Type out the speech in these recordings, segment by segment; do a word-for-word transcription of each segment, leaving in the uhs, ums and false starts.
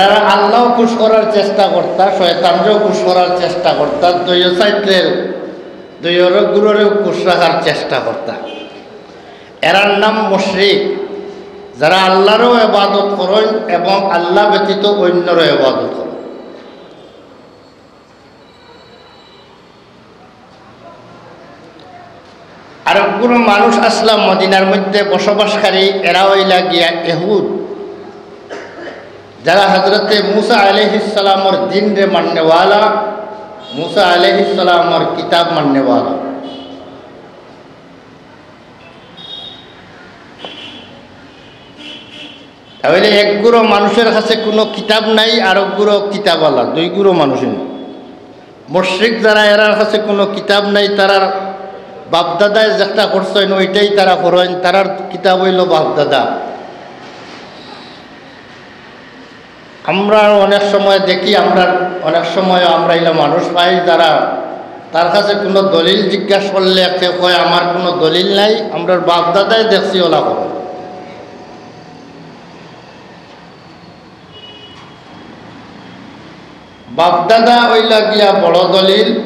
এরা আল্লাহও খুশ করার চেষ্টা করতা, শয়তানরেও খুশ করার চেষ্টা করতা, দুইও সাইডের দুইওর গুরুরেও খুশ রাখার চেষ্টা করতা। এরার নাম মুশরিক, যারা আল্লাহরও ইবাদত করইন এবং আল্লাহ ব্যতীত অন্যরও ইবাদত করইন। আরকগুলো মানুষ আছলা মদিনার মধ্যে বসবাসকারী, এরা অইলা গিয়া ইহুদ, যারা হযরতে মুসা আলাইহিস সালামর দ্বীনরে মাননেওয়ালা, মুসা আলাইহিস সালামর কিতাব মাননেওয়ালা। তাইলে এক গুরু মানুষের কাছে কুনু কিতাব নাই, আরক গুরু কিতাবআলা, দুই গুরু মানুষ। মুশরিক যারা, এরার কাছে কুনু কিতাব নাই, তারার বাপদাদায় যেটা করছইন ওইটাই তারা করইন, তারার কিতাব অইলো বাপদাদা। আমরা অনেক সময় দেখি, আমরা অনেক সময় আমরা ইলা মানুষ পাই যারা, তার কাছে কুনু দলিল জিজ্ঞাসা করলে সে কয়, "আমার কুনু দলিল নাই, আমরার বাপদাদায় দেখছি ওলা করে।" বাপদাদা অইলা গিয়া বড় দলিল,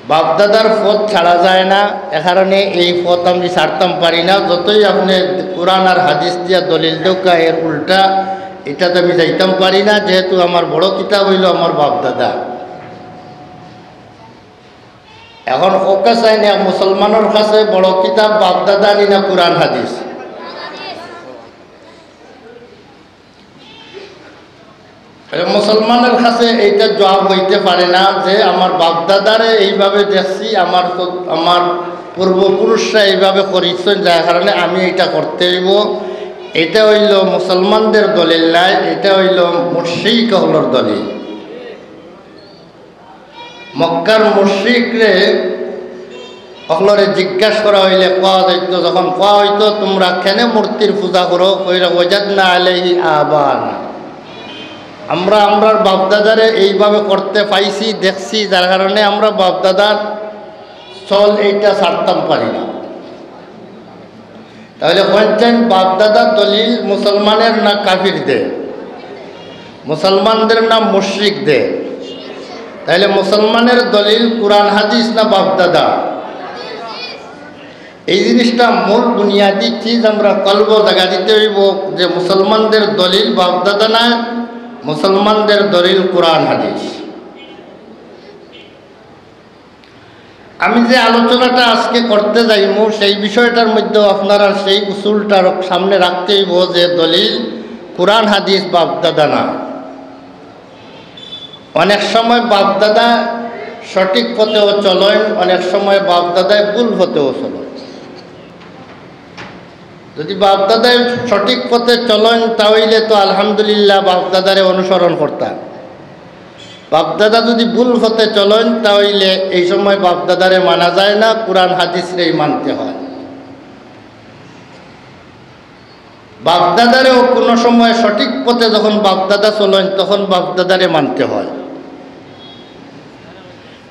বাপদাদার পথ ছাড়া যায় না, এ কারণে এই পথ আমি ছাড়তাম পারি না। যতই আপনে কুরআন আর হাদিস দিয়া দলিল দেউক্কা, এর উল্টা, ইটাত আমি যাইতাম পারি না, যেহেতু আমার বড় কিতাব অইলো আমার বাপদাদা। এখন কউক্কা চাইন, মুসলমানর কাছে বড় কিতাব বাপদাদা নি না কুরআন হাদিস? মুসলমানের কাছে এইটা জবাব অইতে পারে না যে আমার বাপদাদারে এইভাবে দেখছি, আমার তো, আমার পূর্বপুরুষরা এইভাবে করিছইন, যার কারণে আমি এইটা করতে অইবো। এটা অইলো মুসলমানদের দলিল নায়, এটা অইলো মুশরিক অকলর দলিল। মক্কার মুশরিকরে অকলরে জিজ্ঞাসা করা অইলে কওয়া যাইতো, যখন কওয়া অইতো, "তুমরা কেনে মূর্তির পূজা করো?" কইরা, "ওয়াজাদনা আলাইহি আবানা।" আমরা আমরার বাপদাদারে এইভাবে করতে পাইছি, দেখছি, যার কারণে আমরা বাপদাদার চল এইটা ছাড়তাম পারি না। তাইলে কইন চাইন বাপদাদার দলিল মুসলমানের না কাফিরদের? মুসলমানদের না মুশরিকদের? তাইলে মুসলমানের দলিল কুরআন হাদিস না বাপদাদা? এই জিনিসটা মূল বুনিয়াদি চিজ, আমরা কলবো জাগা দিতে অইবো যে মুসলমানদের দলিল বাপদাদা নায়, মুসলমানদের দলিল কুরআন হাদিস। আমি যে আলোচনাটা আজকে করতে যাইমু, সেই বিষয়টার মধ্যেও আপনারা সেই উসুলটা সামনে রাখতে অইবো যে দলিল কুরআন হাদিস বাপদাদা না। অনেক সময় বাপদাদা সঠিক পথেও চলইন, অনেক সময় বাপদাদায় ভুল পথেও চলইন। যদি বাপদাদায় সঠিক পথে চলইন, তা অইলে তো আলহামদুলিল্লাহ, বাপদাদারে অনুসরণ করতা। বাপদাদা যদি ভুল পথে চলইন, তা অইলে এই সময় বাপদাদারে মানা যায় না, কুরআন হাদিসরেই মানতে হয়। বাপদাদারেও কুনু সময় সঠিক পথে যখন বাপদাদা চলইন, তখন বাপদাদারে মানতে হয়।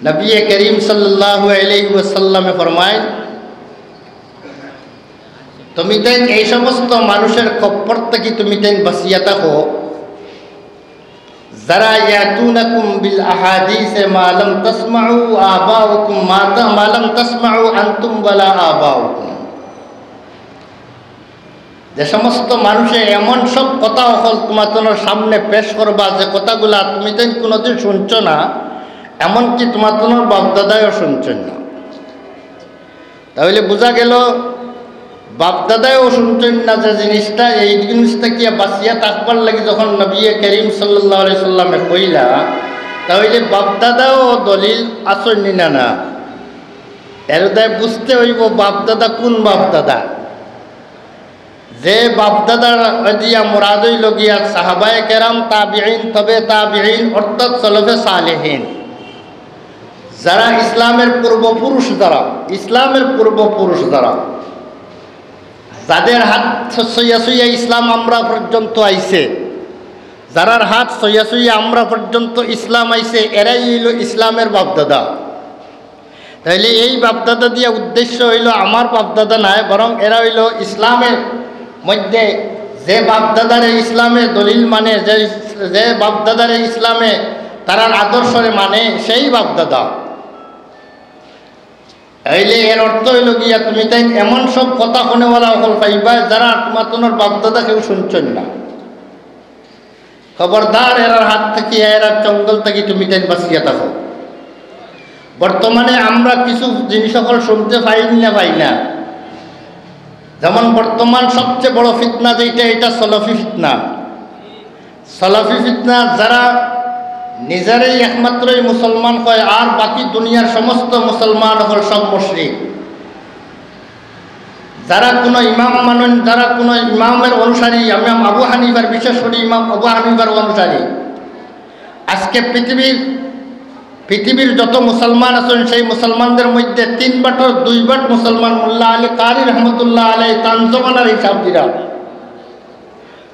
নবী করিম সাল্লাল্লাহু আলাইহি ওয়াসাল্লামে ফরমাইন, "তুমি তাইন এই সমস্ত মানুষের খপ্পর থাকি তুমি তাইন বাঁচিয়া থাকো, যারা ইয়াতুনাকুম বিল আহাদিসে মা লাম তাসমাউ আবাউকুম, মা তা-, মা লাম তাসমাউ আনতুম ওয়ালা আবাউকুম।" যে সমস্ত মানুষে এমন সব কথা অকল তোমার সামনে পেশ করবা, যে কথাগুলা তুমি তাইন কুনুদিন শুনছো না, এমনকি তোমার বাপদাদায়ও শুনছইন না। তাইলে বুঝা গেল, বাপদাদায়ও শুনছইন না যে জিনিসটা, এই জিনিস থাকি বাঁচিয়া থাকবার লাগি যখন নবী করিম সাল্লাল্লাহু আলাইহি সাল্লামে কইলা, তাইলে বাপদাদাও দলিল আছইন নি না? না, এর দায় বুঝতে অইবো বাপদাদা কুন বাপদাদা। যে বাপদাদার দিয়া মুরাদ অইলো গিয়া সাহাবায়ে কেরাম, তাবিঈন, তবে তাবিঈন, অর্থাৎ সলফে সালেহিন, যারা ইসলামের পূর্বপুরুষ, যারা ইসলামের পূর্বপুরুষ, যারা, যাদের হাত ছইয়া ছইয়া ইসলাম আমরা পর্যন্ত আইছে, যারার হাত ছইয়া ছইয়া আমরা পর্যন্ত ইসলাম আইছে, এরাই অইলো ইসলামের বাপদাদা। তাইলে এই বাপদাদা দিয়া উদ্দেশ্য অইলো আমার বাপদাদা নায়, বরং এরা অইলো ইসলামের মধ্যে যে বাপদাদারে ইসলামে দলিল মানে, যে, যে বাপদাদারে ইসলামে তারার আদর্শরে মানে, সেই বাপদাদা। এইলে এর অর্থ অইলো গিয়া, তুমি তাইন এমন সব কথা হুনেওয়ালা অকল পাইবা, যারা তুমার তুনর বাপদাদা কেউ হুনছইন না। খবরদার, এরার হাত থাকি, এরার চঙ্গল থাকি তুমি তাইন বাঁচিয়া থাকো। বর্তমানে আমরা কিছু জিনিস অকল হুনতে পাই না, পাই না। যেমন বর্তমান সবচেয়ে বড় ফিতনা যেটা, এটা সলফি ফিতনা। সলফি ফিতনা, যারা নিজেরাই একমাত্রই মুসলমান কয়, আর বাকি দুনিয়ার সমস্ত মুসলমান অকল সব মুশরিক। যারা কোনো ইমাম মানইন, যারা কোনো ইমামের অনুসারী, ইমাম আবু হানিফার, বিশেষ করি ইমাম আবু হানিফার অনুসারী, আজকে পৃথিবীর, পৃথিবীর যত মুসলমান আছইন, সেই মুসলমানদের মধ্যে তিন ভাগর দুই ভাগ মুসলমান, মোল্লা আলী কারি রহমতুল্লাহ আলাইহি তান জমানার হিসাব দিরা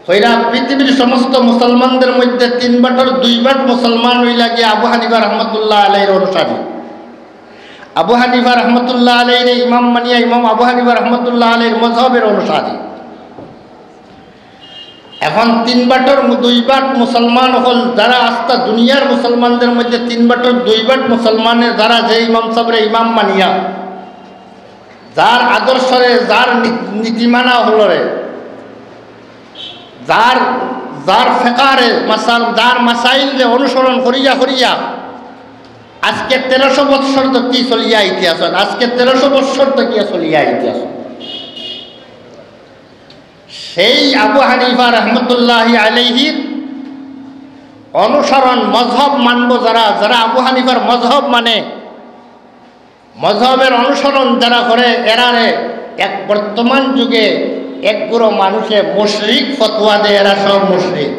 কইরা, পৃথিবীর সমস্ত মুসলমানদের মধ্যে তিন ভাগর দুই ভাগ মুসলমান অইলা গিয়া আবু হানিফা রহমতুল্লাহ আলাইহির অনুসারী। আবু হানিফা রহমতুল্লাহ আলাইহিরে ইমাম মানিয়া, ইমাম আবু হানিফা রহমতুল্লাহ আলাইহির মজহবের অনুসারী। এখন তিন ভাগর মু-, দুই ভাগ মুসলমান অকল, যারা আস্তা দুনিয়ার মুসলমানদের মধ্যে তিন ভাগর দুই ভাগ মুসলমানে, যারা যে ইমাম সাবরে ইমাম মানিয়া, যার আদর্শরে, যার নী-, নীতিমালা অকলরে, যার, যার ফেকারে, মাসাল, যার মাসাইলরে অনুসরণ করিয়া করিয়া আজকে তেরোশো বৎসর ধরি চলিয়া আইতে আছইন, আজকে তেরোশো বৎসর ধরি চলিয়া আইতে আছইন। সেই আবু হানিফা রহমতুল্লাহি আলাইহির অনুসরণ, মজহব মানবো যারা, যারা আবু হানিফার মজহব মানে, মজহবের অনুসরণ যারা করে, এরারে এক বর্তমান যুগে এক গুরু মানুষে মুশরিক ফতোয়া দেয়, এরা সব মুশরিক।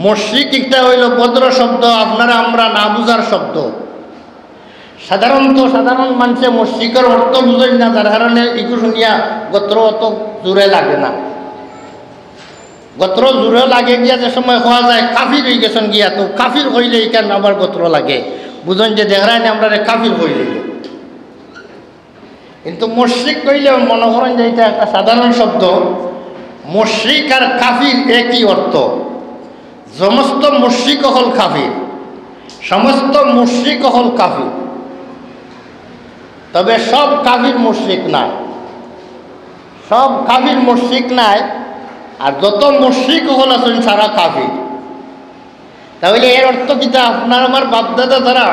মুশরিক একটা অইলো ভদ্র শব্দ, আপনারা আমরা না বুঝার শব্দ। সাধারণত সাধারণ মানষে মুশরিকর অর্থ বুঝইন না, যার কারণে ইগু হুনিয়া গত্র অত জোরে লাগে না। গত্র জোরে লাগে গিয়া যে সময় কওয়া যায় কাফির অইগেছইন গিয়া, তো কাফির কইলে ইখান আবার গত্র লাগে, বুঝইন যে দেখরায় নি আমরারে কাফির কইলে। কিন্তু মুশরিক কইলে মনো করইন যে ইটা একটা সাধারণ শব্দ। মুশরিক আর কাফির একই অর্থ। সমস্ত মুশরিক অকল কাফির, সমস্ত মুশরিক অকল কাফির। তবে সব কাফির মুশরিক নায়, সব কাফির মুশরিক নায়। আর যত মুশরিক অকল আছইন সারা কাফির। তাইলে এর অর্থ কিতা? আপনার আমার বাপদাদা যারা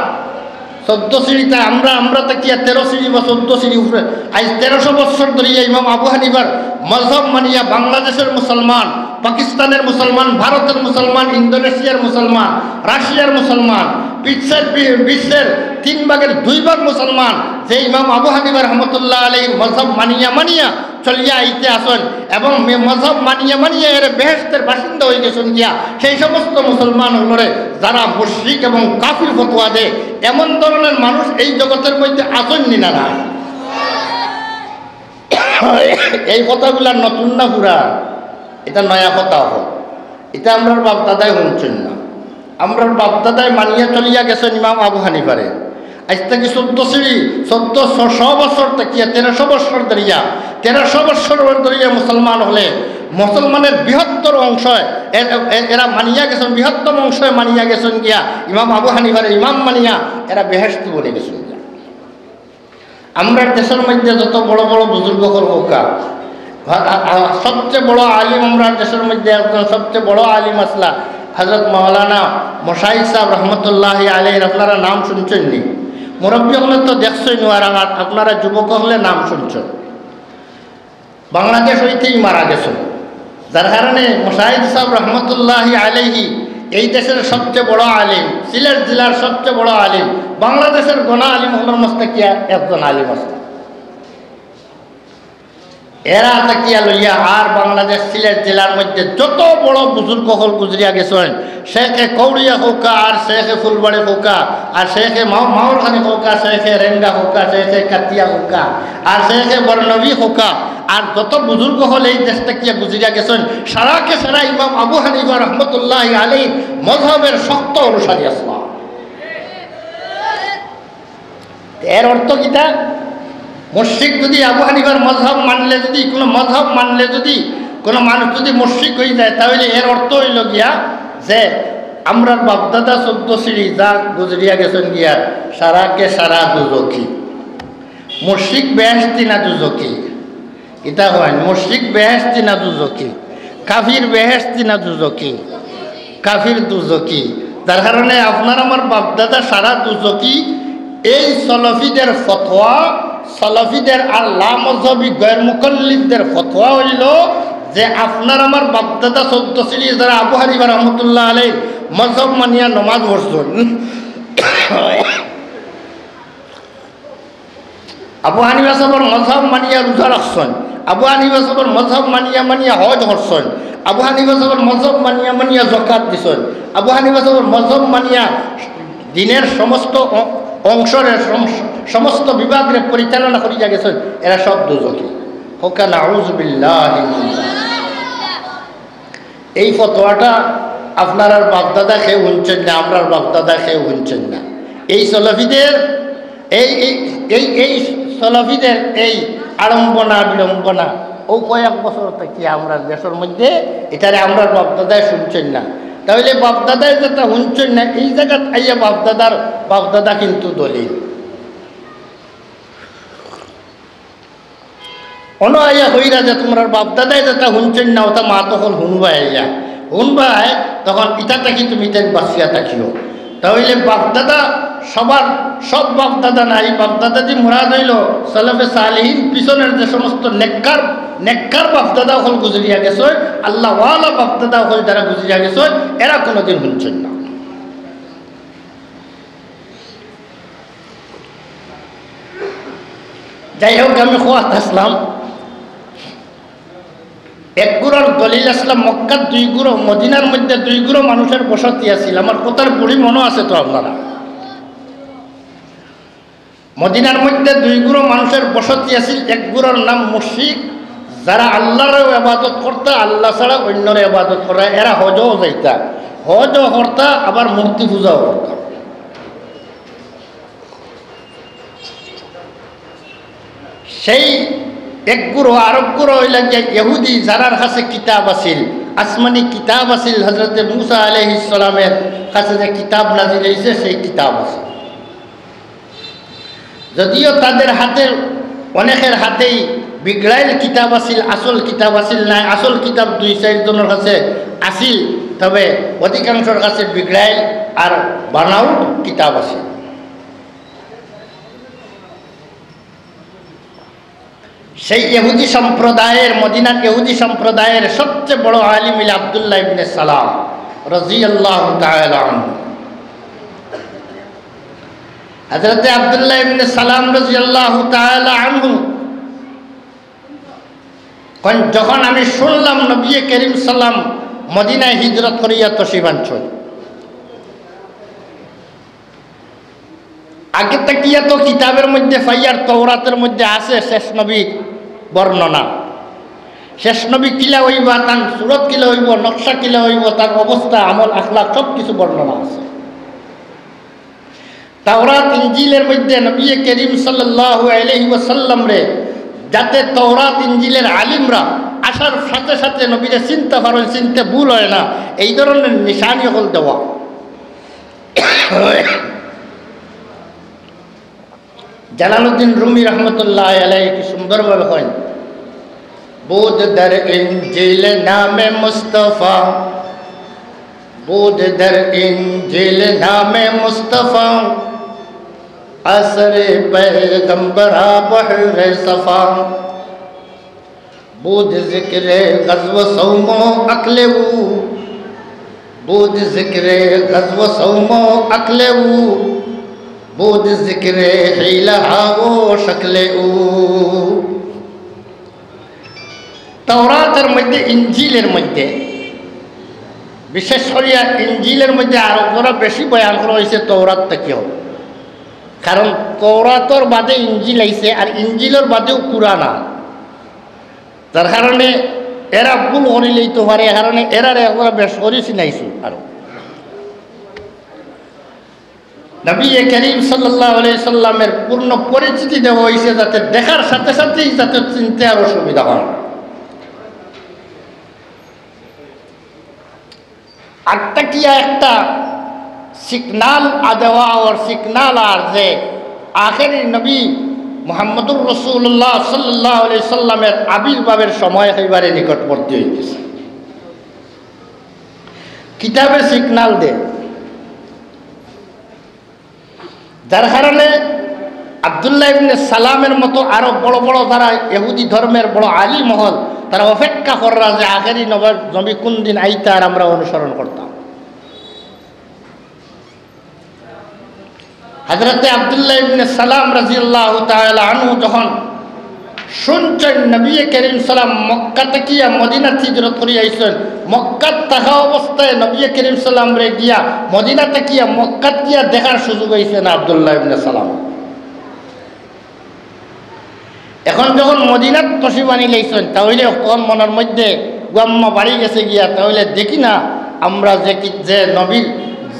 চৌদ্দ সিঁড়িতে, আমরা, আমরা থাকিয়া তেরো সিঁড়ি বা চৌদ্দ সিঁড়ি উপরে, আইজ তেরোশো বৎসর ধরিয়া ইমাম আবু হানিফার মজহব মানিয়া বাংলাদেশের মুসলমান, পাকিস্তানের মুসলমান, ভারতের মুসলমান, ইন্দোনেশিয়ার মুসলমান, রাশিয়ার মুসলমান, বিশ্বের বি-, বিশ্বের তিন ভাগের দুই ভাগ মুসলমান যে ইমাম আবু হানিফা রহমতুল্লাহ আলাইহির মজহব মানিয়া মানিয়া চলিয়া আইতে আছইন এবং মে-, মজহব মানিয়া মানিয়া এরা বেহেশতের বাসিন্দা অইগেছইন গিয়া, সেই সমস্ত মুসলমান অকলরে যারা মুশরিক এবং কাফির ফতোয়া দেয়, এমন ধরনের মানুষ এই জগতের মধ্যে আছইন নি না নাই? এই কথাগুলা নতুন না পুরা? ইটা নয়া কথা অকল। ইটা আমরার বাপদাদায় হুনছইন না। আমরার বাপদাদায় মানিয়া চলিয়া গেছইন ইমাম আবু হানিফারে। আইজ থাকি চৌদ্দ সিঁড়ি, চৌদ্দ শ, শ বছর থাকিয়া, তেরোশো বছর ধরিয়া, তেরোশো বছর ধরিয়া মুসলমান অকলে, মুসলমানের বৃহত্তর অংশ, এ-, এ-, এরা মানিয়া গেছইন, বৃহত্তম অংশ মানিয়া গেছইন গিয়া, ইমাম আবু হানিফারে ইমাম মানিয়া এরা বেহেশতি বনি গেছইন গিয়া। আমরার দেশের মধ্যে যত বড় বড় বুজুর্গ অকল অউক্কা, আ-, আ-, আ-, সবচেয়ে বড় আলিম আমরার দেশের মধ্যে একজন সবচেয়ে বড় আলিম আছলা হযরত মাওলানা মুশাহিদ সাহেব রহমতুল্লাহি আলাইহির, আপনারা নাম হুনছইন নি? মুরব্বি অকলে তো দেখছইন, আর আমার, আপনারা যুবক অকলে নাম হুনছইন। বাংলাদেশ অইতেই মারা গেছইন, যার কারণে মুশাহিদ সাহেব রহমতুল্লাহি আলাইহি এই দেশের সবচেয়ে বড় আলিম, সিলেট জেলার সবচেয়ে বড় আলিম, বাংলাদেশের গণা আলিম অকলর মধ্যে কিয়া একজন আলিম আছলা। এরা থাকিয়া লইয়া আর বাংলাদেশ সিলেট জেলার মধ্যে যত বড় বুজুর্গ অকল গুজরিয়া গেছইন, শেখে কৌড়িয়া অউক্কা, আর শেখে ফুলবাড়ি অউক্কা, আর শেখে মাও-, মাওরখানি অউক্কা, শেখে রেঙ্গা অউক্কা, শেখে কাতিয়া অউক্কা, আর শেখে বরনবী অউক্কা, আর যত বুজুর্গ অকল এই দেশ থাকিয়া গুজরিয়া গেছইন, সারাকে সারা ইমাম আবু হানিফা রহমতুল্লাহি আলাইহির মজহবের শক্ত অনুসারী আছলা। এর অর্থ কিতা? মুশরিক যদি আবু হানিফার মজহব মানলে, যদি কোনো মজহব মানলে, যদি কোনো মানুষ যদি মুশরিক হয়ে যায়, তাহলে এর অর্থ হইল গিয়া যে আমরার বাপদাদা চোদ্দ সিঁড়ি যা গুজরিয়া গেছেন গিয়া, সারা কে সারা দুজকি। মুশরিক বেহেশতি না দুজকি? ইটা হয়, মুশরিক বেহেশতি না দুজকি? কাফির বেহেশতি না দুজকি? কাফির দুজকি। যার কারণে আপনার আমার বাপদাদা সারা দুজকি। এই সলফিদের ফতোয়া, সলফিদের আর লামজহবি গয়ের মুকল্লিদদের ফতোয়া হইল যে আপনার আমার বাপদাদা চোদ্দ সিঁড়ি যারা আবু হানিফা রহমতুল্লাহ আলাইহির মজহব মানিয়া নমাজ পড়ছইন, আবু হানিফা সাহেবর মজহব মানিয়া রোজা রাখছইন, আবু হানিফা সাহেবর মজহব মানিয়া মানিয়া হজ করছইন, আবু হানিফা সাহেবর মজহব মানিয়া মানিয়া জকাত দিছইন, আবু হানিফা সাহেবর মজহব মানিয়া দিনের সমস্ত অ-, অংশরে সম-, সমস্ত বিভাগরে পরিচালনা করিয়া গেছইন, এরা সব দুজকি। হোকা নাউজুবিল্লাহ। এই ফতোয়াটা আপনারার বাপদাদা কেউ হুনছইন না, আমরার বাপদাদা কেউ হুনছইন না। এই সলফিদের, এই, এই, এই, এই সলফিদের এই আড়ম্বনা বিড়ম্বনা, ও কয়েক বছর থাকি আমরার দেশর মধ্যে, এটারে আমরার বাপদাদায় শুনছইন না। তাহলে বাপদাদায় যেটা হুনছইন না, এই জাগাত আইয়া বাপদাদার, বাপদাদা কিন্তু দলিল। অনো আইয়া কইরা যে তুমরার বাপদাদায় যেটা হুনছইন না, ওটা মাত অকল হুনবায় আইয়া। হুনবায়, তখন ইটা থাকি তুমি তাইন বাঁচিয়া থাকিও। তাহলে বাপদাদা সবার, সব বাপদাদা নাই, বাপদাদা দি মুরাদ হইল সলফে সালেহিন, পিছনের যে সমস্ত নেককার, নেককার বাপদাদা অকল গুজরিয়া গেছইন, আল্লাহওয়ালা বাপদাদা অকল যারা গুজরিয়া গেছইন, এরা কোনোদিন হুনছইন না। যাই হোক, আমি খোয়াত আসলাম, এক গুরুর দলিল আসলাম, মক্কার দুই গুরু, মদিনার মধ্যে দুই গুরু মানুষের বসতি আছিল। আমার কথার বুড়ি মনো আছে তো আপনারা? মদিনার মধ্যে দুই গুরু মানুষের বসতি আছিল, এক গুরুর নাম মুশরিক, যারা আল্লাহরেও ইবাদত করতা, আল্লাহ ছাড়া অন্যরে ইবাদত করা, এরা হজও যাইতা, হজও করতা, আবার মূর্তি পূজাও করতা। সেই এক গুরু, আরক গুরু হইল গিয়া ইহুদি, যারার কাছে কিতাব আছিল, আসমানি কিতাব আছিল, হযরতে মুসা আলাইহিস সালামের কাছে যে কিতাব নাজিল হইছে, সেই কিতাব আছিল। যদিও তাদের হাতে, অনেকের হাতেই বিগড়াইল কিতাব আছিল, আসল কিতাব আছিল নায়, আসল কিতাব দুই চাইর জনর কাছে আছিল, তবে অধিকাংশর কাছে বিগড়াইল আর বানাউট কিতাব আছিল। সেই ইহুদি সম্প্রদায়ের, মদিনার ইহুদি সম্প্রদায়ের সবচেয়ে বড় আলিম হইল আব্দুল্লাহ ইবনে সালাম রাদিয়াল্লাহু তাআলা আনহু। হযরতে আব্দুল্লাহ ইবনে সালাম রাদিয়াল্লাহু তাআলা আনহু কইন, যখন আমি শুনলাম নবী করিম সাল্লাম মদিনায় হিজরত করিয়া তশরিফ আনছইন, আগে থাকিয়া তো কিতাবের মধ্যে পাইয়ার, তৌরাতের মধ্যে আছে শেষ নবী বর্ণনা। শেষ নবী কিলা হইবা, তান সুরত কিলা হইব, নকশা কিলা হইব, তার অবস্থা, আমল, আখলাক সব কিছু বর্ণনা আছে। তাওরাত ইঞ্জিলের মধ্যে নবী করিম সাল্লাল্লাহু আলাইহি ওয়াসাল্লামরে, যাতে তৌরাত ইঞ্জিলের আলিমরা আসার সাথে সাথে নবীরে চিনতে পারেন, চিনতে ভুল হয় না, এই ধরনের নিশানি অকল দেওয়া। জালালউদ্দিন রুমি রহমতুল্লাহ আলাইহি কি সুন্দরভাবে কইন, بود در انجیل نام مصطفی، بود در انجیل نام مصطفی، اثر پیغمبر بحر صفا۔ بود ذکر غزو صوم و اکل او، بود ذکر غزو صوم و اکل او، بود ذکر حیلہ و شکل او۔ তাওরাতের মধ্যে, ইঞ্জিলের মধ্যে, বিশেষ করিয়া ইঞ্জিলের মধ্যে আরো করা বেশি বয়ান করা হয়েছে তাওরাত থাকিও, কারণ তাওরাতর বাদে ইঞ্জিল আইছে, আর ইঞ্জিলর বাদেও কুরআন আ-, যার কারণে এরা ভুল করিলেই তো পারে, এ কারণে এরারে আমরা বেশ করি চিনাইছি আরো। নবী করিম সাল্লাল্লাহু আলাইহি সাল্লামের পূর্ণ পরিচিতি দেওয়া হইছে, যাতে দেখার সাথে সাথেই যাতে চিনতে আরো সুবিধা হয়। আটটা কিয়া একটা সিগনাল আ দেওয়া ওর সিগনাল আর যে আখেরি নবী মুহাম্মদুর রাসূলুল্লাহ সাল্লাল্লাহু আলাইহি সাল্লামের আবির্ভাবের সময় একেবারে নিকটবর্তী হয়ে গেছে। কিতাবে সিগনাল দে। যার কারণে আব্দুল্লাহ ইবনে সালামের মতো আরো বড় বড় যারা ইহুদি ধর্মের বড় আলিম হল, তারা অপেক্ষা কররা যে আখেরি নবর-, নবী কোন দিন আইতা আর আমরা অনুসরণ করতাম। হযরতে আব্দুল্লাহ ইবনে সালাম রাদিয়াল্লাহু তাআলা আনহু যখন শুনছেন নবী করিম সাল্লাম মক্কা থাকিয়া মদিনাত হিজরত করি আইছেন, মক্কাত থাকা অবস্থায় নবী করিম সাল্লামরে গিয়া মদিনা থাকিয়া মক্কাত গিয়া দেখার সুযোগ হইছে না আব্দুল্লাহ ইবনে সালাম। এখন যখন মদিনাত তশরিফ আনি লাইছেন, তাহলে তখন মনের মধ্যে গুয়াম্মা বাড়ি গেছে গিয়া, তাহলে দেখি না আমরা যে কি, যে নবীর,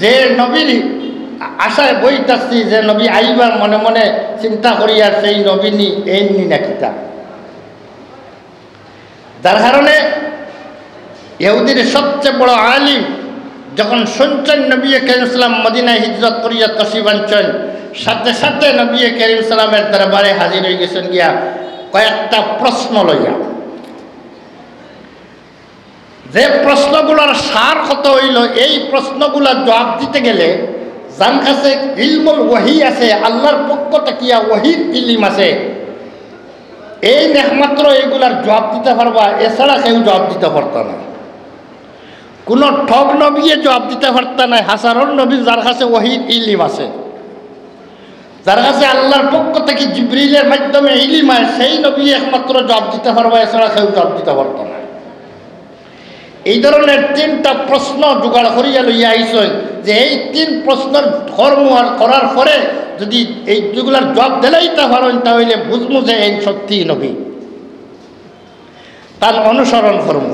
যে নবীর আশায় বইতাছি, যে নবী আইবার মনে মনে চিন্তা করি, আর সেই নবী নি, এই নি না কিতা। যার কারণে ইহুদির সবচেয়ে বড় আলিম যখন শুনছেন নবী করিম সাল্লাম মদিনায় হিজরত করিয়া তশরিফ আনছেন, সাথে সাথে নবী করিম সাল্লামের দরবারে হাজির হয়ে গেছেন গিয়া কয়েকটা প্রশ্ন লইয়া। যে প্রশ্নগুলার সার কথা হইল, এই প্রশ্নগুলার জবাব দিতে গেলে যার কাছে ইলমুল ওহী আছে, আল্লাহর পক্ষ থাকিয়া ওহীর ইলিম আছে, এই একমাত্র এগুলার জবাব দিতে পারবা, এছাড়া কেউ জবাব দিতে পারতা না। কোনো ঠগ নবীয়ে জবাব দিতে পারতা না, হাজারোর নবী যার কাছে ওহীর ইলিম আছে, যার কাছে আল্লাহর পক্ষ থেকে জিবরিলের মাধ্যমে ইলিম হয়, সেই নবী একমাত্র জবাব দিতে পারবা, এছাড়া কেউ জবাব দিতে পারতা না। এই ধরনের তিনটা প্রশ্ন জোগাড় করিয়া লইয়া আইছইন যে এই তিন প্রশ্নর কর্ম আর করার পরে যদি এই দুগুলার জবাব দিলাইতা পারইন, তা হইলে বুঝমু যে এই সত্যি নবী, তার অনুসরণ করমু।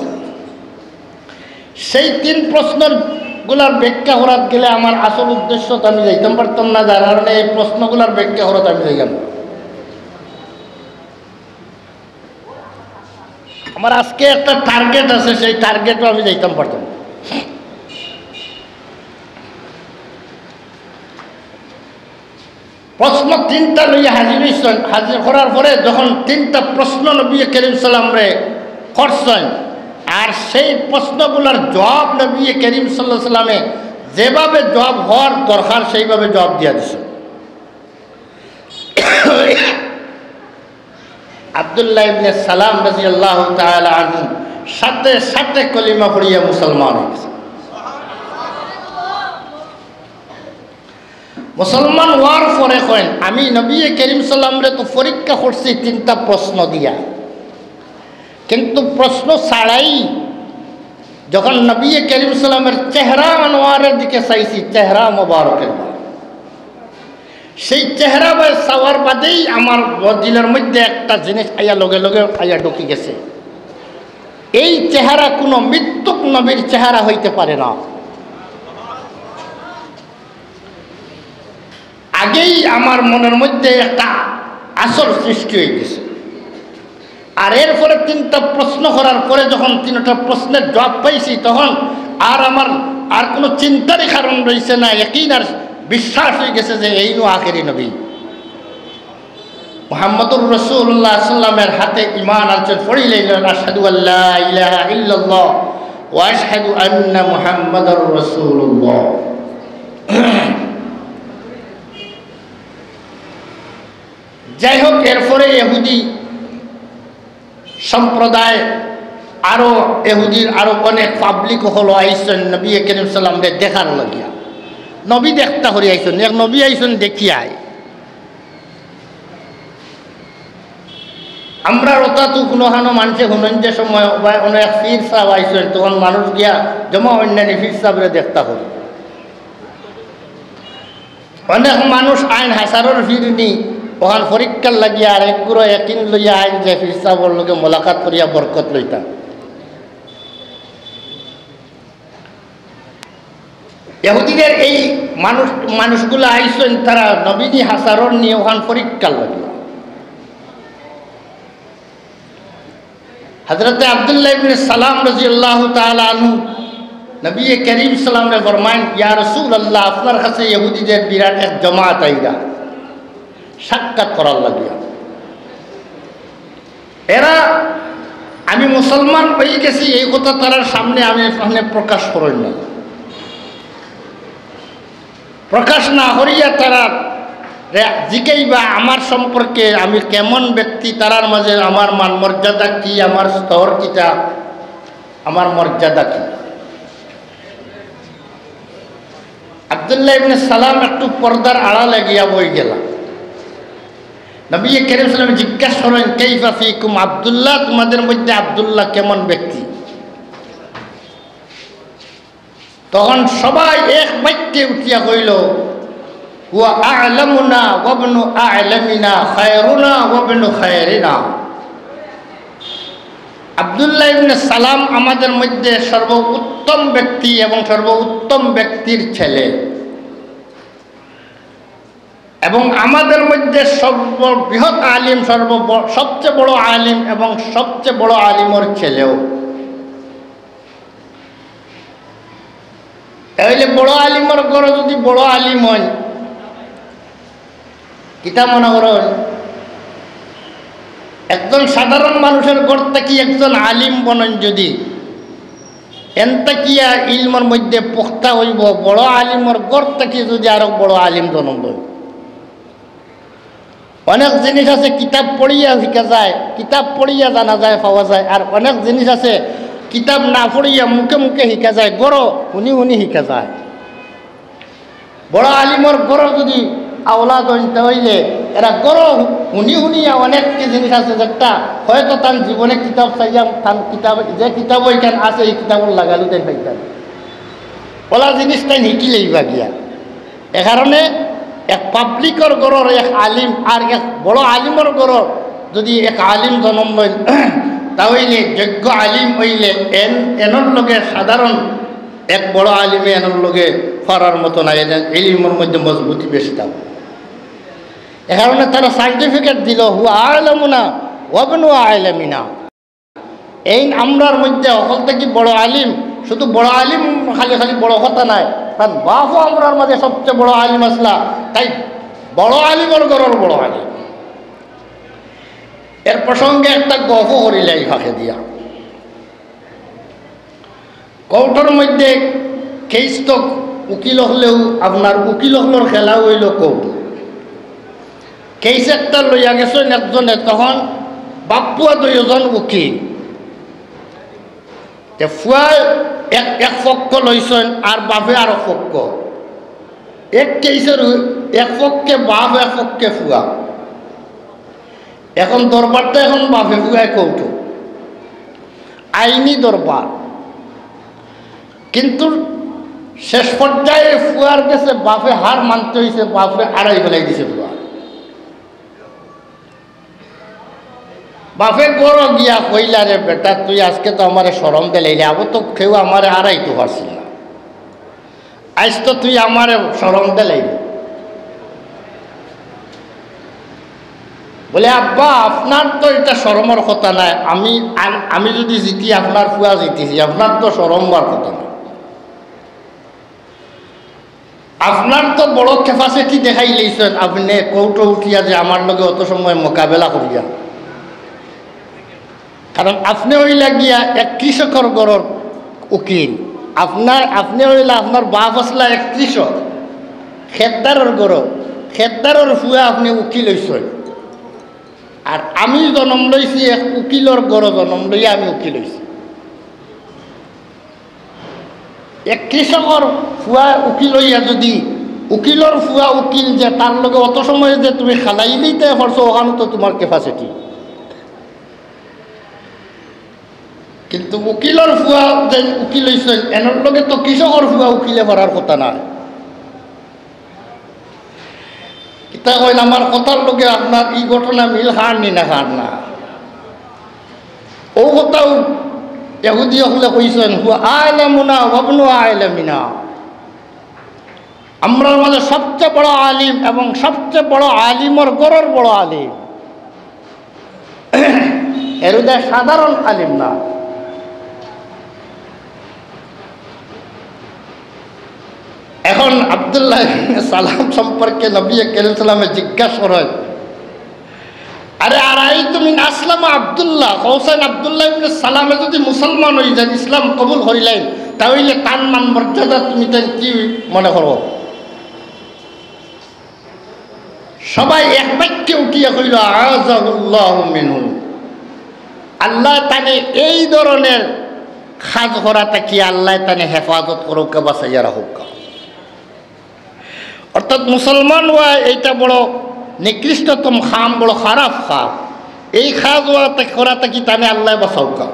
সেই তিন প্রশ্নর গুলার ব্যাখ্যা করাত গেলে আমার আসল উদ্দেশ্য তো আমি যাইতাম পারতাম না, যার কারণে এই প্রশ্নগুলার ব্যাখ্যা করাত আমি যাইলাম না। আমার আজকে একটা টার্গেট আছে, সেই টার্গেটও আমি যাইতাম পারতাম না। প্রশ্ন তিনটা লইয়া হাজির হইছেন। হাজির করার পরে যখন তিনটা প্রশ্ন নবী করিম সাল্লামরে করছেন, আর সেই প্রশ্নগুলোর জবাব নবী করিম সাল্লাল্লাহু আলাইহি সাল্লামে যেভাবে জবাব হওয়ার দরকার সেইভাবে জবাব দিয়া দিছে। আব্দুল্লাহ ইবনে সালাম রাদিয়াল্লাহু তাআলা আনহু সাথে সাথে কলিমা পড়িয়া মুসলমান হয়ে গেছে। মুসলমান হওয়ার পরে কইন, "আমি নবী করিম সাল্লামরে তো পরীক্ষা করছি তিনটা প্রশ্ন দিয়া, কিন্তু প্রশ্ন ছাড়াই যখন নবী করিম সাল্লামের চেহারা আনোয়ারের দিকে চাইছি, চেহারা মোবারকের দিকে, সেই চেহারা বায় চাওয়ার বাদেই আমার দিলের মধ্যে একটা জিনিস আইয়া লগে লগে আইয়া ঢুকি গেছে, এই চেহারা কোনো মিথ্যুক নবীর চেহারা হইতে পারে না।" আগেই আমার মনের মধ্যে একটা আছর সৃষ্টি হয়ে গেছে। আর এরপরে তিনটা প্রশ্ন করার পরে যখন তিনটা প্রশ্নের জবাব পাইছি, তখন আর আমার আর কোনো চিন্তারই কারণ রইছে না, ইয়াকিন আর বিশ্বাস হয়ে গেছে যে এইনউ আখেরি নবী। মুহাম্মদুর রাসূলুল্লাহ সাল্লামের হাতে ঈমান আনছেন, পড়ি লইলেন, "আশহাদু আল্লা ইলাহা ইল্লাল্লাহ ওয়া আশহাদু আন্না মুহাম্মাদার রাসূলুল্লাহ।" যাই হোক, এরপরে ইহুদি সম্প্রদায় আরো, ইহুদির আরো অনেক পাবলিক হলো আইছেন নবী করিম সাল্লামরে দেখার লাগিয়া। নবী দেখতা করি আইছেন, এক নবী আইছেন দেখিয়া আয়। আমরা ওটা তো কোনো হানো মানষে হুনইন যে সময় বা অনেক পীর সাহেব আইছেন, তখন মানুষ গিয়া জমা অইন নি পীর সাহেবরে দেখতা করি। অনেক মানুষ আইন হাজারর ফিরনি, ওখান পরীক্ষার লাগিয়া আর এক গুরু একিন লইয়া আইন যে পীর সাহেবর লগে মোলাকাত করিয়া বরকত লইতা। ইহুদিদের এই মানুষ, মানুষগুলা আইছইন, তারা নবীজি হাসারর নিয়ে ওখান পরীক্ষার লাগি। হযরতে আব্দুল্লাহ ইবনে সালাম রাদিয়াল্লাহু তাআলা আনহু নবী করিম সাল্লাল্লাহু আলাইহি ওয়াসাল্লামরে ফরমাইন, "ইয়া রাসূলুল্লাহ, আপনার কাছে ইহুদিদের বিরাট এক জমাত আইরা সাক্ষাৎ করার লাগিয়া। এরা, আমি মুসলমান হয়ে গেছি, এই কথা তারার সামনে আমি, আপনে প্রকাশ করইন না।" প্রকাশ না করিয়া তারা রে-, জিকাইবা আমার সম্পর্কে, আমি কেমন ব্যক্তি, তারার মাঝে আমার মান মর্যাদা কি, আমার স্তর কিতা, আমার মর্যাদা কি। আব্দুল্লাহ ইবনে সালাম একটু পর্দার আড়ালে গিয়া বই গেলা। নবী করিম সাল্লাল্লাহু আলাইহি ওয়াসাল্লাম জিজ্ঞাসা করেন, "কাইফা ফিকুম আব্দুল্লাহ, তোমাদের মধ্যে আব্দুল্লাহ কেমন ব্যক্তি?" তখন সবাই এক বাক্যে উঠিয়া কইল, "হুয়া আ'লামুনা ওয়াবনু আ'লামিনা, খায়রুনা ওয়াবনু খায়রিনা।" আব্দুল্লাহ ইবনে সালাম আমাদের মধ্যে সর্বোত্তম ব্যক্তি এবং সর্বোত্তম ব্যক্তির ছেলে, এবং আমাদের মধ্যে সর্ববৃহৎ আলিম, সর্ব-, সবচেয়ে বড় আলিম এবং সবচেয়ে বড় আলিমর ছেলেও। তাইলে বড় আলিমর ঘরো যদি বড় আলিম হইন, কিতা মনে করইন? একজন সাধারণ মানুষের ঘর থাকি একজন আলিম বনইন যদি, এন থাকিয়া ইলমর মধ্যে পুখতা অইবো, বড় আলিমর ঘর থাকি যদি আরো বড় আলিম জন্ম লয়। অনেক জিনিস আছে কিতাব পড়িয়া শিখা যায়, কিতাব পড়িয়া জানা যায়, পাওয়া যায়, আর অনেক জিনিস আছে কিতাব না পড়িয়া মুখে মুখে শিখা যায়, ঘরো হুনি হুনি শিখা যায়। বড় আলিমর ঘরো যদি আওলাদ অইন, তা অইলে এরা ঘরো হুনি হুনিয়া অনেক কি জিনিস আছে, যেটা হয়তো তান জীবনে কিতাব চাইয়া, তান কিতাব, যে কিতাব ওইখান আছে, এই কিতাবর লাগালু তাইন পাইতা না। ওলা জিনিস তাইন শিখি লইবা গিয়া। এ কারণে এক পাবলিকর ঘরর এক আলিম আর এক বড় আলিমর ঘরর যদি এক আলিম জন্ম লইন, তা অইলে যোগ্য আলিম অইলে এন, এনর লগে সাধারণ এক বড় আলিমে এনর লগে পারার মতো না, এন ইলিমর মধ্যে মজবুতি বেশি থাকবো। এ কারণে তারা সার্টিফিকেট দিল, "হুয়া আ'লামুনা ওয়াবনু আ'লামিনা।" এইন আমরার মধ্যে হকল থাকি বড় আলিম, শুধু বড় আলিম খালি খালি বড় কথা নায়, তান বাপও আমরার মাঝে সবচেয়ে বড় আলিম আছলা, তাই বড় আলিমর ঘরর বড় আলিম। এর প্রসঙ্গে একটা গফও করিলাই ফাঁকে দিয়া। কোর্টর মধ্যে কেস তো উকিল অকলেউ, আপনার উকিল অকলর খেলা অইল কোর্ট। কেস একটা লইয়া গেছইন একজনে, তখন বাপ-পুয়া দুইজন উকিল। তে পুয়ায় এক, এক পক্ষ লইছইন আর বাপে আরো পক্ষ। এক কেসর এক পক্ষে বাপ, এক পক্ষে পুয়া। এখন দরবারটা এখন বাপে পুয়ায় কোর্টো, আইনি দরবার। কিন্তু শেষ পর্যায়ে পুয়ার গেছে বাপে হার মানতে অইছে, বাপরে আড়াই ফেলাই দিছে পুয়া। বাপে ঘরো গিয়া কইলা, "রে বেটা, তুই আজকে তো আমারে শরম দিলাইলে, আবো তো কেউ আমারে আড়াইতো পারছিল না, আইজ তো তুই আমারে শরম দিলাইলে।" বলে, "আব্বা, আপনার তো এটা শরমর কথা নায়, আমি, আর আমি যদি জিতি, আপনার পুয়া জিতিছি, আপনার তো শরম অওয়ার কথা নায়।" আপনার তো বড় capacity দেখাইলাইছইন, আপনে কোর্টো উঠিয়া যে আমার লগে অত সময় মোকাবেলা করিয়া। কারণ আপনে অইলা গিয়া এক কৃষকর ঘরর উকিল। আপনার, আপনে অইলা, আপনার বাপ আছলা এক কৃষক, খেতদারর ঘরর, খেতদারর পুয়া আপনে উকিল অইছইন। আর আমি জনম লইছি এক উকিলর ঘরো, জনম লইয়া আমি উকিল অইছি। এক কৃষকর পুয়া উকিল অইয়া যদি উকিলর পুয়া উকিল যে তার লগে অত সময় যে তুমি খেলাইলিতে পারছো, ওখানো তো তোমার capacity। কিন্তু উকিলর পুয়া যে উকিল অইছইন, এনর লগে তো কৃষকর পুয়া উকিলে পারার কথা নায়। কিতা কইন, আমার কথার লগে আপনার ই ঘটনা মিল খার নি না খার না? অউ কথাউ ইহুদি অকলে কইছইন, "হুয়া আ'লামুনা ওয়াবনু আ'লামিনা।" আমরার মাঝে সবচেয়ে বড় আলিম এবং সবচেয়ে বড় আলিমর ঘরর বড় আলিম, এর উদয় সাধারণ আলিম না। এখন আব্দুল্লাহ ইবনে সালাম সম্পর্কে নবী করিম সাল্লামে জিজ্ঞাসা করেন, "আরে, আরাইতুম ইন আসলামা আব্দুল্লাহ, কওছাইন আব্দুল্লাহ ইবনে সালামে যদি মুসলমান হয়ে যান, ইসলাম কবুল করিলেন, তাহলে তান মান মর্যাদা তুমি তান কি মনে করো?" সবাই এক বাক্যে উঠিয়া কইল, "আ'আযাহুল্লাহু মিনহু।" আল্লাহ তানে এই ধরনের কাজ করা থাকি আল্লাহ তানে হেফাজত করুক্কা, বাঁচাইয়া রাখুক্কা। অর্থাৎ মুসলমান হওয়া এইটা বড় নিকৃষ্টতম কাম, বড় খারাপ কাম। এই কাজ হওয়া থাকি, করা থাকি তানে আল্লাহ বাঁচাউক্কা।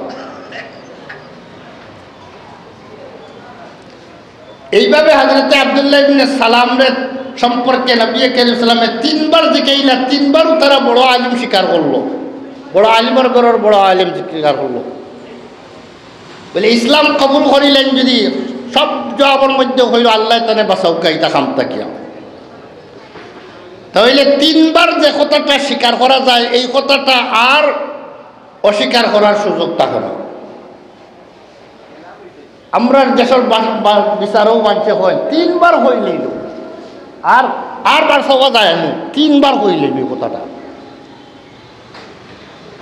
এইভাবে হযরতে আব্দুল্লাহ ইবনে সালামরে সম্পর্কে নবী করিম সাল্লামে তিনবার জিকাইলা, তিনবারও তারা বড় আলিম স্বীকার করলো, বড় আলিমর ঘরর বড় আলিম স্বীকার করলো। বলে, "ইসলাম কবুল করিলেন যদি?" সব জবাবর মধ্যে কইল, "আল্লাহ তানে বাঁচাউক্কা ইতা কাম থাকিয়া।" তাহলে তিনবার যে কথাটা স্বীকার করা যায়, এই কথাটা আর অস্বীকার করার সুযোগ থাকে না। আমরার দেশর বা-, বা-, বিচারও মানষে কয়, তিনবার কইলেই তো। আর, আর বার চাওয়া যায় না, তিনবার কইলেই এই কথাটা।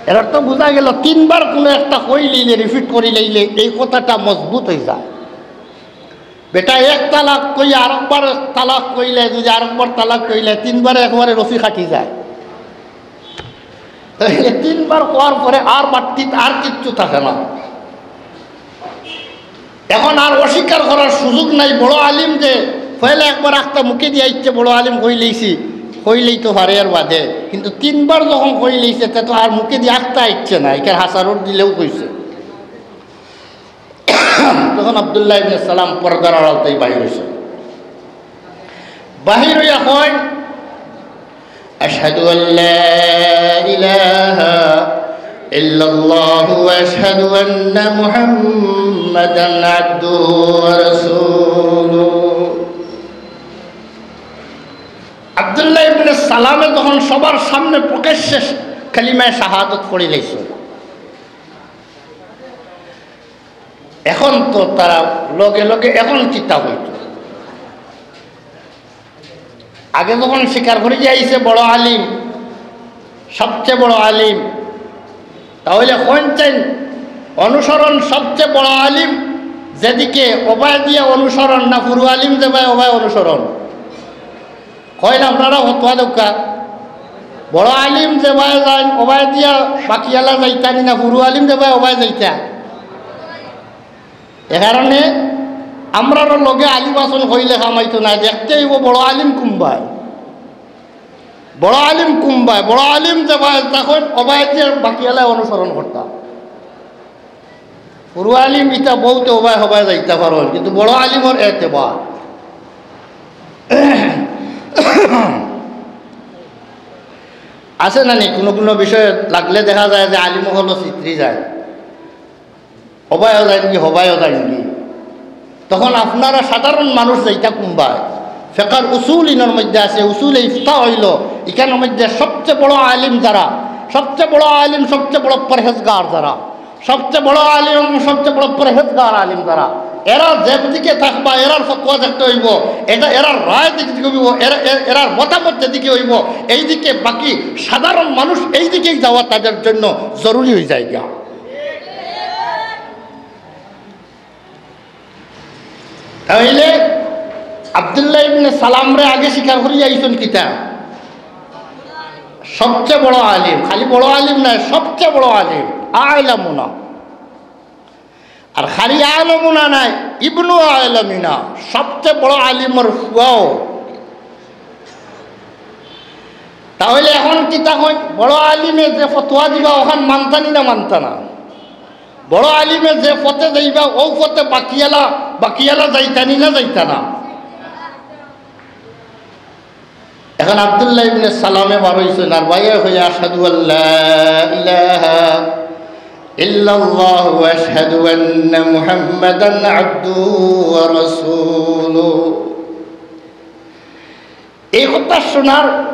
এর অর্থ বুঝা গেল, তিনবার কোনো একটা কইলেইলে, repeat করিলেইলে এই কথাটা মজবুত হয়ে যায়। বেটা এক তালাক কই আরেকবার তালাক কইলে, যদি আরেকবার তালাক কইলে, তিনবারে একবারে রশি কাটি যায়। তাহলে তিনবার কওয়ার পরে আর বাড়তি আর কিচ্ছু থাকে না। এখন আর অস্বীকার করার সুযোগ নাই। বড় আলিম যে পয়লা একবার আখতা মুখে দিয়া আইছে, বড় আলিম কইলেইছি, কইলেই তো পারে এর বাদে, কিন্তু তিনবার যখন কইলেইছে, তে তো আর মুখে দিয়া আখতা আইছে না, এখানে হাসারোর দিলেও কইছে। তখন আব্দুল্লাহ ইবনে সালাম পর্দার আড়াল থাকি বাহির হইছে। বাহির হইয়া কয়, "আশহাদু আল্লা ইলাহা ইল্লাল্লাহু ওয়া আশহাদু আন্না মুহাম্মাদান আবদুহু ওয়া রাসূলুহু।" আব্দুল্লাহ ইবনে সালামে তখন সবার সামনে প্রকাশ্যে কালিমায়ে শাহাদত পড়ি লাইছে। এখন তো তারা লগে লগে এখন কিতা হইতো। আগে যখন স্বীকার করি যে আইছে বড় আলিম, সবচেয়ে বড় আলিম, তাহলে কোন চাইন অনুসরণ সবচেয়ে বড় আলিম যেদিকে, ওবায় দিয়া অনুসরণ না পুরু আলিম যেবায় ওবায় অনুসরণ? কইন আপনারা ফতোয়া দেউক্কা। বড় আলিম যেবায় যাইন, ওবায় দিয়া বাকিয়ালা যাইতা নি না পুরু আলিম যেবায় ওবায় যাইতা? এ কারণে আমরারও লগে আলিম আছইন কইলে কামাইতো না, দেখতে অইবো বড় আলিম কুনবায়, বড় আলিম কুনবায়। বড় আলিম যেবায় থাকইন ওবায় দিয়া বাকিয়ালায় অনুসরণ করতা। পুরু আলিম ইতা বউতে ওবায় হবায় যাইতা পারইন, কিন্তু বড় আলিমর এতেবার আছে না নি? কোনো কোনো বিষয়ে লাগলে দেখা যায় যে আলিম অকল ছিতরি যায়, ওবায়ও যাইনগি, হবায়ও যাইনগি। তখন আপনারা সাধারণ মানুষ যাইতা কুনবায়? ফেকার উসুল ইনর মধ্যে আছে, উসুলে ইফতা অইলো, ইখানর মধ্যে সবচেয়ে বড় আলিম যারা, সবচেয়ে বড় আলিম, সবচেয়ে বড় পরহেজগার যারা, সবচেয়ে বড় আলিম এবং সবচেয়ে বড় পরহেজগার আলিম যারা, এরা যেদিকে থাকবা, এরার ফতোয়া দেখতে অইবো, এটা এরার রায় দেখতে অইবো, এরা, এ-, এরার মতামত যেদিকে অইবো, এইদিকে বাকি সাধারণ মানুষ এইদিকেই যাওয়া তাদের জন্য জরুরি হয়ে যায় গিয়া। তাইলে আব্দুল্লাহ ইবনে সালামরে আগে স্বীকার করি আইছইন কিতা? সবচেয়ে বড় আলিম, খালি বড় আলিম নায়, সবচেয়ে বড় আলিম, আ'লামুনা। আর খালি আ'লামুনা নায়, ইবনু আ'লামিনা, সবচেয়ে বড় আলিমর ফুয়াও। তাহলে এখন কিতা কইন, বড় আলিমে যে ফতোয়া দিবা, ওখান মানতা নি না মানতা না? বড় আলিমে যে পথে যাইবা, ও পথে বাকিয়ালা, বাকিয়ালা যাইতা নি না যাইতা না? এখন আব্দুল্লাহ ইবনে সালামে বার অইছইন, আর বাইরে কইয়া, "আশহাদু আল্লা ইলাহা ইল্লাল্লাহু ওয়া আশহাদু আন্না মুহাম্মাদান আবদুহু ওয়া রাসূলুহু।" এই কথা শোনার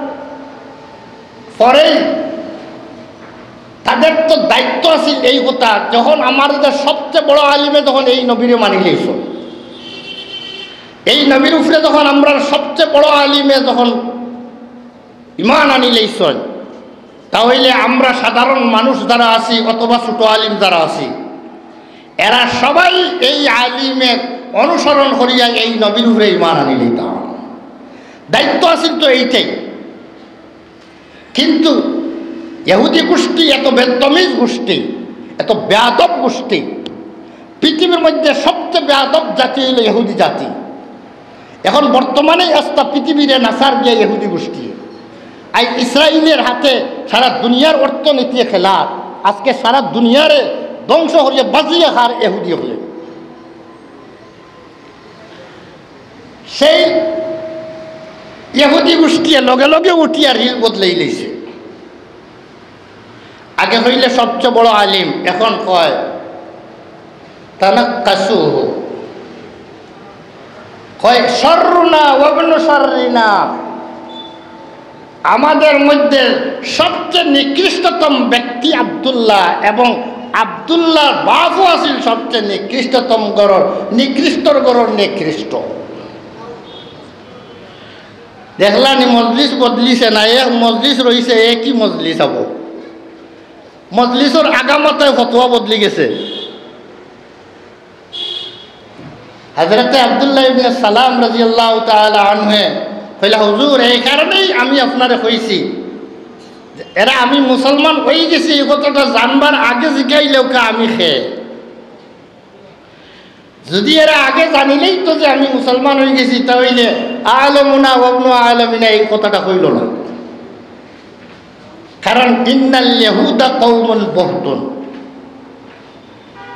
পরেই তাদের তো দায়িত্ব আছিল এই কথা, যখন আমাদের সবচেয়ে বড় আলিমে যখন এই নবীরে মানি লইছইন, এই নবীর উপরে যখন আমরার সবচেয়ে বড় আলিমে যখন ইমান আনি লইছইন, তা অইলে আমরা সাধারণ মানুষ যারা আছি অথবা ছোট আলিম যারা আছি, এরা সবাই এই আলিমের অনুসরণ করিয়া এই নবীর উপরে ইমান আনি লইতাম। দায়িত্ব আছিল তো এইটাই। কিন্তু ইহুদি গোষ্ঠী এত বেতমিজ গোষ্ঠী, এত বেয়াদব গোষ্ঠী, পৃথিবীর মধ্যে সবচেয়ে বেয়াদব জাতি অইল ইহুদি জাতি। এখন বর্তমানে আস্তা পৃথিবীরে নাচার গিয়া ইহুদি গোষ্ঠী। আজ ইসরায়েলের হাতে সারা দুনিয়ার অর্থনীতি খেলার, আজকে সারা দুনিয়ারে ধ্বংস করিয়া বাজিয়া খার ইহুদি অকলে। সেই ইহুদি গোষ্ঠীয়ে লগে লগে উঠিয়া রীল বদলাই লইছে। আগে অইলে সবচেয়ে বড় আলিম, এখন কয় তানাক্কাসুহু, কয় শাররুনা ওয়াবনু শাররিনা। আমাদের মধ্যে সবচেয়ে নিকৃষ্টতম ব্যক্তি আব্দুল্লাহ, এবং আব্দুল্লাহর বাপও আছিল সবচেয়ে নিকৃষ্টতম ঘরর, নিকৃষ্টর ঘরর নিকৃষ্ট। দেখলানি মজলিস বদলিছে না, এক মজলিস রইছে, একই মজলিস আবো। মজলিসর আগামাতায় ফতোয়া বদলি গেছে। হযরতে আব্দুল্লাহ ইবনে সালাম রাদিয়াল্লাহু তাআলা আনহু কইলা, "হুজুর, এই কারণেই আমি আপনারে কইছি যে এরা আমি মুসলমান অই গেছি, এই কথাটা জানবার আগে জিকাইলেউক্কা আমি খে। যদি এরা আগে জানিলেই তো যে আমি মুসলমান অই গেছি, তা অইলে আলেমুনা ওয়াবনু আলেমিনা এই কথাটা কইল না।" কারণ ইন্নাল ইয়াহুদা কওমুন বুহতুন।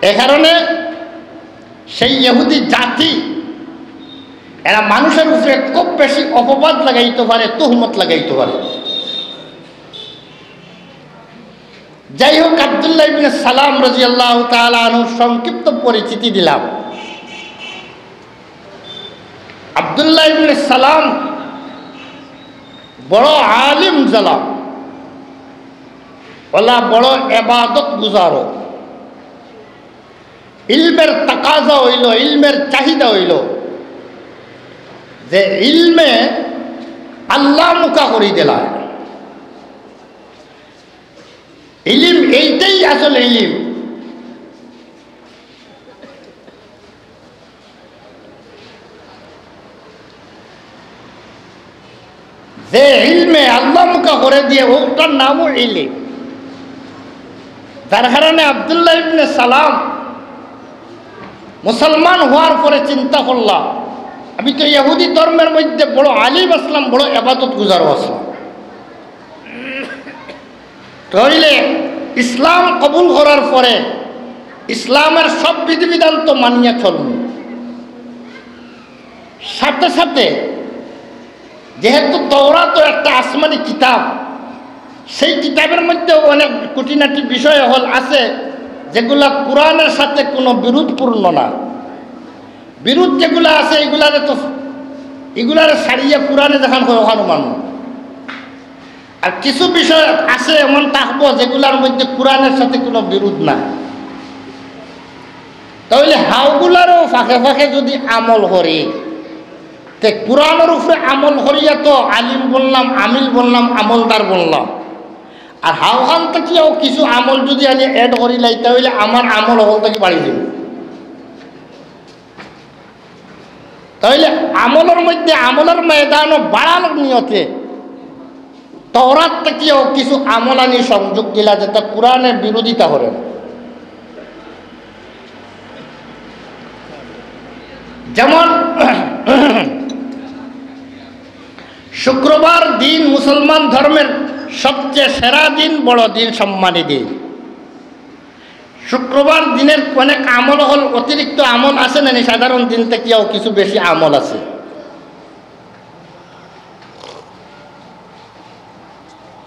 এ কারণে সেই ইহুদি জাতি, এরা মানুষের উপরে খুব বেশি অপবাদ লাগাইতে পারে, তুহমত লাগাইতে পারে। যাই হোক, আব্দুল্লাহ ইবনে সালাম রাদিয়াল্লাহু তাআলা আনহুর সংক্ষিপ্ত পরিচিতি দিলাম। আব্দুল্লাহ ইবনে সালাম বড় আলিম জালা, ওলা বড় এবাদত গুজারো। ইলমের তাকাজা অইল, ইলমের চাহিদা অইল যে ইলমে আল্লাহ মুখা করি দিলা। ইলিম এইটাই আসলে ইলিম। যে ইলমে আল্লাহ মুখা করে দিয়ে, ওটার নামও ইলিম। যার কারণে আব্দুল্লাহ ইবনে সালাম মুসলমান হওয়ার পরে চিন্তা করলা, "আমি তো ইহুদি ধর্মের মধ্যে বড় আলিম আসলাম, বড় এবাদত গুজারও আসলাম।" তাইলে ইসলাম কবুল করার পরে ইসলামের সব বিধিবিধান তো মানিয়া চলমু। সাথে সাথে যেহেতু তওরাত তো একটা আসমানি কিতাব, সেই কিতাবের মধ্যে অনেক খুঁটিনাটি বিষয় হল আছে যেগুলা কোরআনের সাথে কোনো বিরোধপূর্ণ না। বিরোধ যেগুলা আছে এগুলারে তো, এগুলারে ছাড়িয়ে কোরআনে যেখান হয় ওখানে মানব। আর কিছু বিষয় আছে এমন থাকবো যেগুলার মধ্যে কোরআনের সাথে কোনো বিরোধ নাই। তাহলে হাউগুলারও ফাঁকে ফাঁকে যদি আমল করি, তে কোরআনের উপরে আমল করিয়া তো আলিম বললাম, আমিল বললাম, আমলদার বললাম। আর হাউখান থাকিও কিছু আমল যদি আমি অ্যাড করি লাই, তাহলে আমার আমল হল থাকি বাড়ি যাবে। তাহলে আমলের মধ্যে আমলের ময়দানও বাড়ানোর নিয়তে তওরাত থাকিও কিছু আমল আনি সংযোগ দিলা, যেটা কোরআনের বিরোধিতা করে না। যেমন শুক্রবার দিন মুসলমান ধর্মের সবচেয়ে সেরা দিন, বড় দিন, সম্মানী দিন। শুক্রবার দিনের অনেক আমল হল, অতিরিক্ত আমল আছে না নি? সাধারণ দিন থাকিও কিছু বেশি আমল আছে।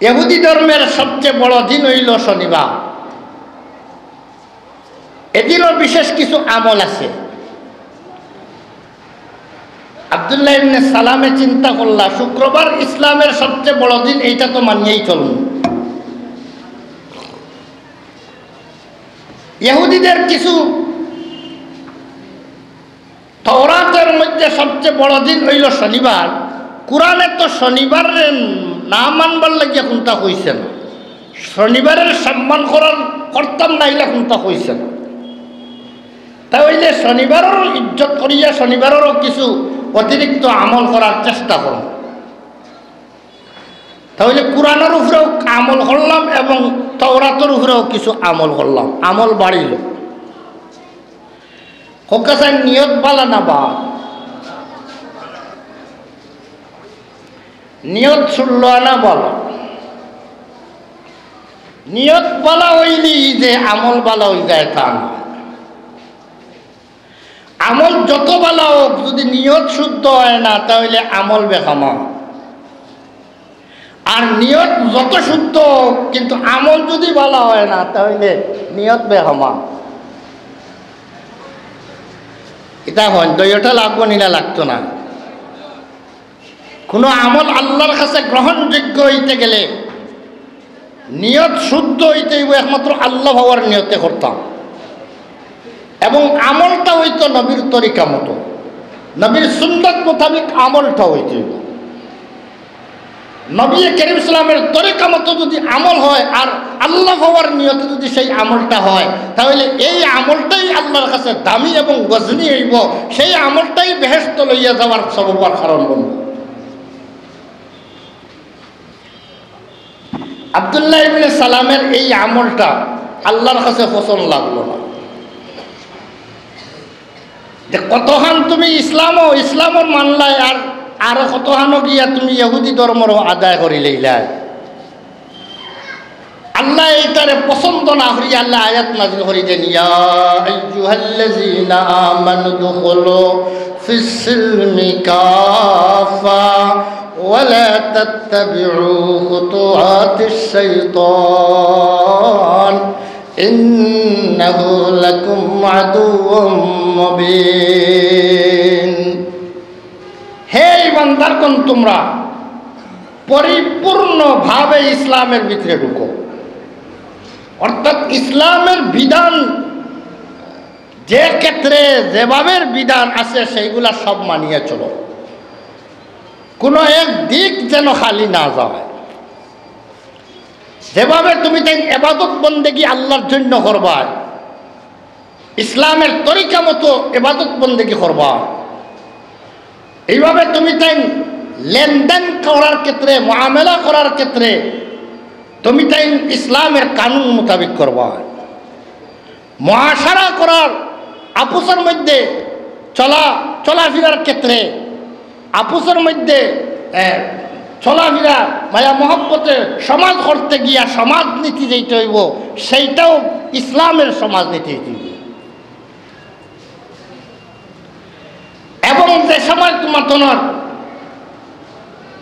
ইহুদি ধর্মের সবচেয়ে বড় দিন হইল শনিবার। এদিনও বিশেষ কিছু আমল আছে। আব্দুল্লাহ ইবনে সালামে চিন্তা করলা, শুক্রবার ইসলামের সবচেয়ে বড় দিন, এইটা তো মানিয়াই চলমু। ইহুদিদের কিছু, তওরাতের মধ্যে সবচেয়ে বড় দিন অইলো শনিবার। কোরআনে তো শনিবাররে না মানবার লাগিয়া কুনতা কইছে না, শনিবারের সম্মান করার, করতাম না, ইলা কুনতা কইছে না। তা অইলে শনিবারর ইজ্জত করিয়া শনিবাররও কিছু অতিরিক্ত আমল করার চেষ্টা করমু। তা অইলে কোরআনর উপরেও আমল করলাম এবং তওরাতর উপরেও কিছু আমল করলাম, আমল বাড়িল। কউক্কা চাইন, নিয়ত বালা না বা? নিয়ত ষোলো আনা বালা। নিয়ত বালা অইলেই যে আমল বালা অই যায়, তা না। আমল যত বালা অউক, যদি নিয়ত শুদ্ধ অয় না, তা অইলে আমল বেকামা। আর নিয়ত যত শুদ্ধ অউক, কিন্তু আমল যদি বালা অয় না, তা অইলে নিয়ত বেকামা। ইতা অইন, দুইওটা লাগবো নি না, লাগতো না? কুনু আমল আল্লাহর কাছে গ্রহণযোগ্য অইতে গেলে নিয়ত শুদ্ধ অইতে অইবো, একমাত্র আল্লাহ পাওয়ার নিয়তে করতাম। এবং আমলটা অইতো নবীর তরিকা মতো, নবীর সুন্নত মোতাবিক আমলটা অইতে অইবো। নবী করিম সাল্লাল্লাহু আলাইহি ওয়াসাল্লামের তরিকা মতো যদি আমল হয় আর আল্লাহ পাওয়ার নিয়তে যদি সেই আমলটা হয়, তা অইলে এই আমলটাই আল্লাহর কাছে দামি এবং ওজনি অইবো, সেই আমলটাই বেহেশত লইয়া যাওয়ার সবব আর কারণ বনবো। আব্দুল্লাহ ইবনে সালামের এই আমলটা আল্লাহর কাছে পছন্দ লাগলো না। যে কতখান তুমি ইসলামও, ইসলামর মানলায়, আর, আর কতখানও গিয়া তুমি ইহুদি ধর্মরও আদায় করিলাইলায়। আল্লাহ এইটারে পছন্দ না করি আল্লাহ আয়াত নাজিল করি দেন, "ইয়া আইয়ুহাল্লাযীনা আমানু দুখুলু ফিস সিলমি কাফা ওয়া লা তাত্তাবিউ খুতুওয়াতিশ শাইতান ইন্নাহু লাকুম আদুউম মুবিন।" হে ইমানদারগণ, তোমরা পরিপূর্ণভাবে ইসলামের ভিতরে ঢুকো। অর্থাৎ ইসলামের বিধান যে ক্ষেত্রে যেভাবে বিধান আছে সেইগুলা সব মানিয়া চলো, কোনো এক দিক যেন খালি না যায়। যেভাবে তুমি তাইন এবাদত বন্দেগী আল্লাহর জন্য করবায়, ইসলামের তরিকা মতো এবাদত বন্দেগী করবায়, এইভাবে তুমি তাইন লেনদেন করার ক্ষেত্রে, মুআমালা করার ক্ষেত্রে তুমি তাইন ইসলামের কানুন মোতাবিক করবায়। মুআশারা করার, আপসর মধ্যে চলা, চলাফিরার ক্ষেত্রে, আপসর মধ্যে, এ, চলাফিরা, মায়া মহব্বতে সমাজ করতে গিয়া সমাজনীতি যেইটা অইবো, সেইটাও ইসলামের সমাজনীতি অইতে অইবো। এবং যে সময় তোমার, তোমার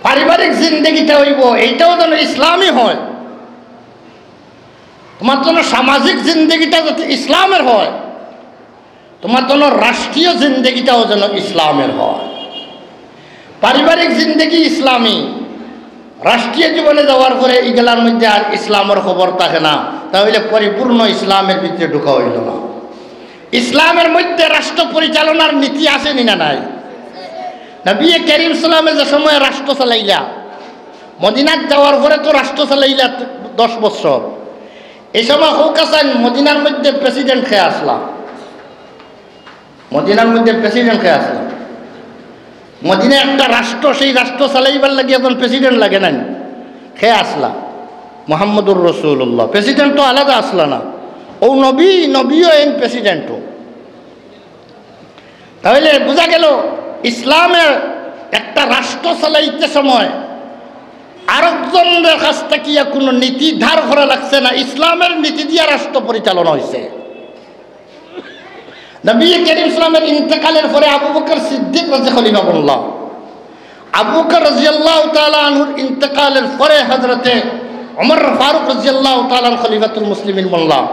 পারিবারিক জিন্দেগিটা অইবো, এইটাও যেন ইসলামী হয়। তোমার জন্য সামাজিক জিন্দেগিটা যাতে ইসলামের হয়, তোমার জন্য রাষ্ট্রীয় জিন্দেগিটাও যেন ইসলামের হয়। পারিবারিক জিন্দেগি ইসলামী, রাষ্ট্রীয় জীবনে যাওয়ার পরে ইগুলার মধ্যে আর ইসলামের খবর থাকে না, তা অইলে পরিপূর্ণ ইসলামের ভিতরে ঢুকা অইলো না। ইসলামের মধ্যে রাষ্ট্র পরিচালনার নীতি আছে নি না নাই? নবী করিম সাল্লাল্লাহু আলাইহি ওয়াসাল্লামে যে সময় রাষ্ট্র চালাইলা, মদিনাত যাওয়ার পরে তো রাষ্ট্র চালাইলা দশ বছর। এই সময় কউক্কা চাইন মদিনার মধ্যে প্রেসিডেন্ট কে আছলা? মদিনার মধ্যে প্রেসিডেন্ট কে আছলা? মদিনা একটা রাষ্ট্র, সেই রাষ্ট্র চালাইবার লাগি একজন প্রেসিডেন্ট লাগে না নি? কে আছলা? মুহাম্মদুর রাসূলুল্লাহ। প্রেসিডেন্ট তো আলাদা আছলা না? অউ নবী, নবীও এইন প্রেসিডেন্টও। তা অইলে বুঝা গেল, ইসলামের একটা রাষ্ট্র চালাইতে সময় আরকজনর কাছ থাকিয়া কুনু নীতি ধার করা লাগছে না, ইসলামের নীতি দিয়া রাষ্ট্র পরিচালনা অইছে। নবী করিম সাল্লাল্লাহু আলাইহি ওয়াসাল্লামের ইন্তেকালের পরে আবু বকর সিদ্দিক রাজি খলিফা বনলা। আবু বকর রাদিয়াল্লাহু তাআলা আনহুর ইন্তেকালের পরে হযরতে ওমর ফারুক রাদিয়াল্লাহু তাআলা আনহু খলিফাতুল মুসলিমিন বনলা।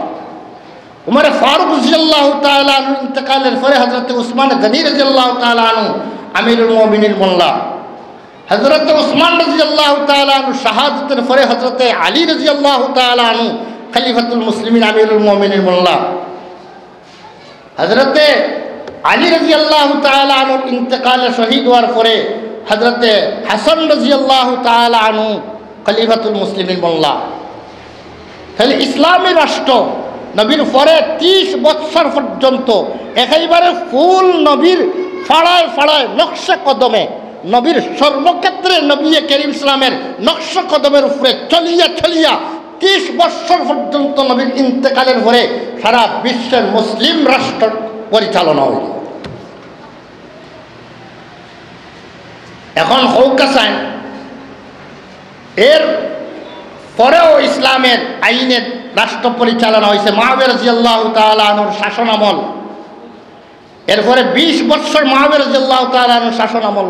ওমর ফারুক রাদিয়াল্লাহু তাআলা আনহুর ইন্তেকালের পরে হযরতে উসমান গনি রাদিয়াল্লাহু তাআলা আনহু আমিরুল মুমিনিন বনলা। হযরতে উসমান রাদিয়াল্লাহু তাআলা আনহু শাহাদতের পরে হযরতে আলী রাদিয়াল্লাহু তাআলা আনহু খলিফাতুল মুসলিমিন, আমিরুল মুমিনিন বনলা। হযরতে আলী রাদিয়াল্লাহু তাআলা আনহুর ইন্তেকালে শহীদ হওয়ার পরে হযরতে হাসান রাদিয়াল্লাহু তাআলা আনহু খলিফাতুল মুসলিমিন বনলা। তাহলে ইসলামী রাষ্ট্র নবীর পরে ত্রিশ বৎসর পর্যন্ত একেবারে ফুল নবীর ফাড়ায় ফাড়ায় নকশে কদমে, নবীর সর্বক্ষেত্রে নবী করিম ইসলামের নকশে কদমের উপরে চলিয়া চলিয়া ত্রিশ বৎসর পর্যন্ত নবীর ইন্তেকালের পরে সারা বিশ্বের মুসলিম রাষ্ট্র পরিচালনা হইল। এখন হউক আছেন, এর পরেও ইসলামের আইনে রাষ্ট্র পরিচালনা হয়েছে মুআবিয়া রাদিয়াল্লাহু তাআলা আনহুর শাসন আমল। এরপরে বিশ বৎসর মুআবিয়া রাদিয়াল্লাহু তাআলা আনহুর শাসন আমল,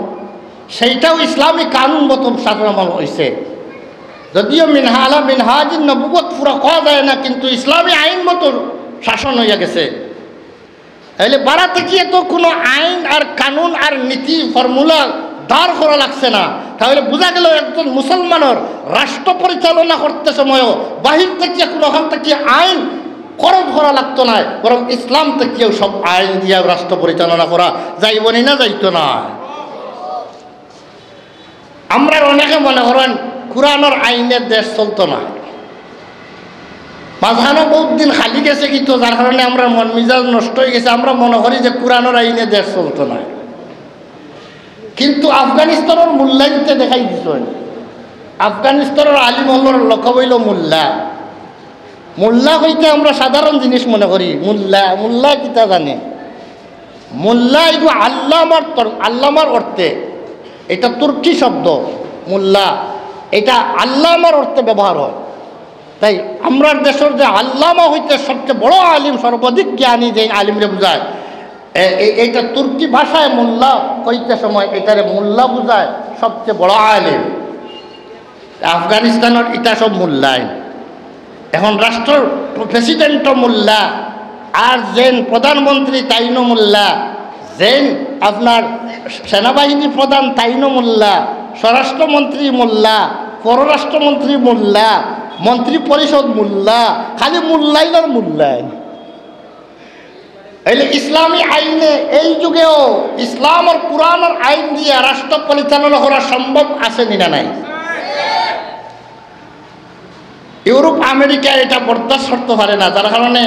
সেইটাও ইসলামী কানুন মতো শাসন আমল হয়েছে। যদিও মিনহা আলা মিনহাজিন নবুয়ত পুরা কওয়া যায় না, কিন্তু ইসলামী আইন মতো শাসন হইয়া গেছে। তাহলে বারা থাকিয়া তো কোনো আইন আর কানুন আর নীতি ফর্মুলা দাঁড় করা লাগছে না। তাহলে বুঝা গেল একজন মুসলমানের রাষ্ট্র পরিচালনা করতে সময়ও বাহির থাকিয়া কোনো ওখান থাকিয়া আইন খরচ করা লাগতো না, বরং ইসলাম থাকিয়াও সব আইন দিয়া রাষ্ট্র পরিচালনা করা যাইব নি না যাইতো না? আমরা অনেকে মনে করেন কোরআনের আইনে দেশ চলতো না, মাঝখানো বহুত দিন খালি গেছে কি তো, যার কারণে আমরা মন মিজাজ নষ্ট হয়ে গেছে, আমরা মনে করি যে কোরআনের আইনে দেশ চলতো না। কিন্তু আফগানিস্তানের মোল্লাইতে দেখাই দিছে, আফগানিস্তানের আলিম হলর লকব হইল মোল্লা। মোল্লা হইতে আমরা সাধারণ জিনিস মনে করি, মোল্লা, মোল্লা কিতা জানে? মোল্লা এগু আল্লামার তর-, আল্লামার অর্থে, এটা তুর্কি শব্দ, মোল্লা, এটা আল্লামার অর্থে ব্যবহার হয়। তাই আমরার দেশের যে আল্লামা হইতে সবচেয়ে বড় আলিম, সর্বাধিক জ্ঞানী যে আলিমরে বুঝায়, এ-, এ-, এটা তুর্কি ভাষায় মোল্লা কইতে সময় এটারে মোল্লা বুঝায়, সবচেয়ে বড় আলিম। আফগানিস্তানের ইটা সব মোল্লাইন। এখন রাষ্ট্রর প্রেসিডেন্টও মোল্লা, আর যেন প্রধানমন্ত্রী তাইনও মোল্লা, যেন আপনার সেনাবাহিনী প্রধান তাইনও মোল্লা, স্বরাষ্ট্রমন্ত্রী মোল্লা, পররাষ্ট্রমন্ত্রী মোল্লা, মন্ত্রী পরিষদ মোল্লা, খালি মোল্লাইন আর মোল্লাইন। তাইলে ইসলামী আইনে এই যুগেও ইসলাম আর কোরআনের আইন দিয়া রাষ্ট্র পরিচালনা করা সম্ভব আছে নি না নাই? ইউরোপ আমেরিকা এটা বরদাস্ত করতে পারে না, যার কারণে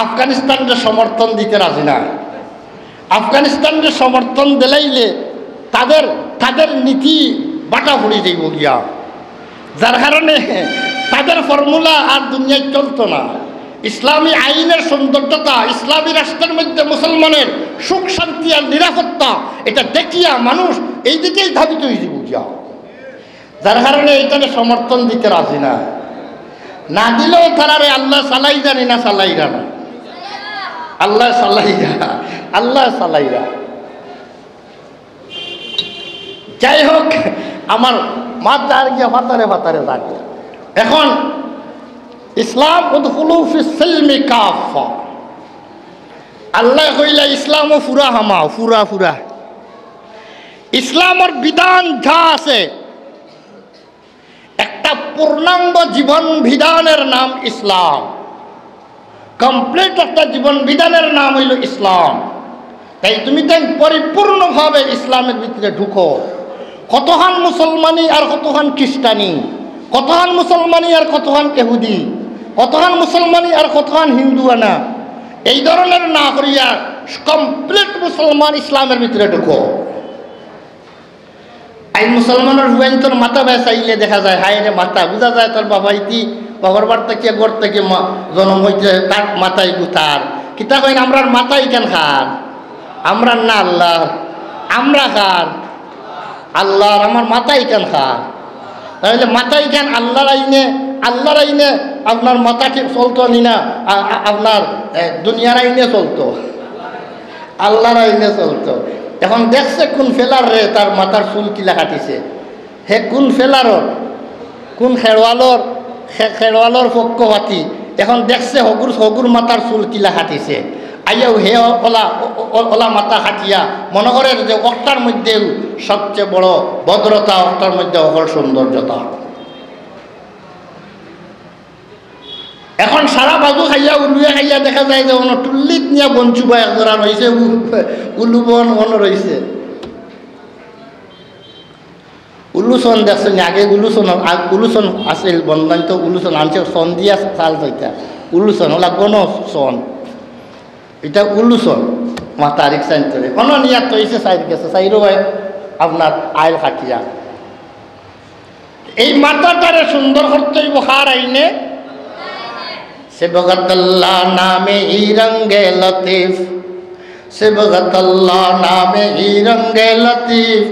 আফগানিস্তানরে সমর্থন দিতে রাজি না। আফগানিস্তানরে সমর্থন দিলাইলে তাদের, তাদের নীতি বাটা পড়ি যাইব গিয়া, যার কারণে তাদের ফর্মুলা আর দুনিয়ায় চলতো না। ইসলামী আইনের সৌন্দর্যতা, ইসলামী রাষ্ট্রের মধ্যে মুসলমানের সুখ শান্তি আর নিরাপত্তা, এটা দেখিয়া মানুষ এই দিকেই ধাবিত হয়ে যাইব গিয়া, যার কারণে এইটারে সমর্থন দিতে রাজি না। না দিলেও তারারে আল্লাহ চালাইরা নি না চালাইরা না, আল্লাহ চালাইরা, আল্লাহ চালাইরা। যাই হোক, আমার মাত আর গিয়া ফাতারে ফাতারে যাক। এখন ইসলাম, উদখুলু ফিস সিলমি কাফা। আল্লাহ কইলা, ইসলামও ফুরা হামাও, ফুরা ফুরা। ইসলামর বিধান যা আছে, একটা পূর্ণাঙ্গ জীবন বিধানের নাম ইসলাম। কমপ্লিট একটা জীবন বিধানের নাম হইল ইসলাম। তাই তুমি তাই পরিপূর্ণভাবে ইসলামের ভিতরে ঢুকো। কতখান মুসলমানি আর কতখান খ্রিস্টানি, কতখান মুসলমানি আর কতখান এহুদি, কতখান মুসলমানি আর কতখান হিন্দু আনা, এই ধরনের না করিয়া কমপ্লিট মুসলমান ইসলামের ভিতরে ঢুকো। আইজ মুসলমানর ফুয়াইন্তর মাথা বায় চাইলে দেখা যায়, হায় রে মাথা, বুঝা যায় তার বাবা ইতি, বাবার বাড়ি থাকিয়া, ঘর থাকিয়া মা-, জন্ম হইতে তার মাথায় গুতার। কিতা কইন, আমরার মাথা ইখান কার? আমরার না আল্লাহর? আমরা কার? আল্লাহর। আমার মাথা ইখান কার? তাহলে মাথা ইখান আল্লাহর আইনে, আল্লাহর আইনে আপনার মাথা ঠিক চলতো নি না, আ-, আ-, আপনার, এ, দুনিয়ার আইনে চলতো। আল্লাহর আইনে চলতো। এখন দেখছে কোন ফেলার রে তার মাথার চুল কিলা কাটিছে, হে কোন ফেলারর, কোন খেড়ওয়ালর, খে-, খেড়ওয়ালর পক্ষপাতী। এখন দেখছে হগুর, হগুর মাথার চুল কিলা কাটিছে। আইয়াও হে অলা, অ-, অ-, অলা মাথা খাটিয়া মনো করে যে অকটার মধ্যে সবচেয়ে বড় ভদ্রতা, অকটার মধ্যে অকল সৌন্দর্যতা। এখন সারা বাজু খাইয়া, উলুয়ে খাইয়া দেখা যায় যে অনো টুল্লিত নিয়া বন চুবা এক জোড়া রইছে, উ-, উলু বন অনো রইছে। উলুসন দেখছইন নি? আগে উলুসন, আগ-, উলুসন আছিল, বন্ধাইন তো উলুসন আনছে, সন দিয়া চাল যাইতা। উলুসন অলা গণ সন। ইটা উলুসন। মা তারিখ সাইন করে। অনো নিয়াত তো ইসে সাইড গেছে, সাইরো ভাই আপনার আইল খাটিয়া। এই মাথাটারে সুন্দর করতে অইবো কার আইনে? صبغت اللہ نام ہی رنگ لطیف، صبغت اللہ نام ہی رنگ لطیف،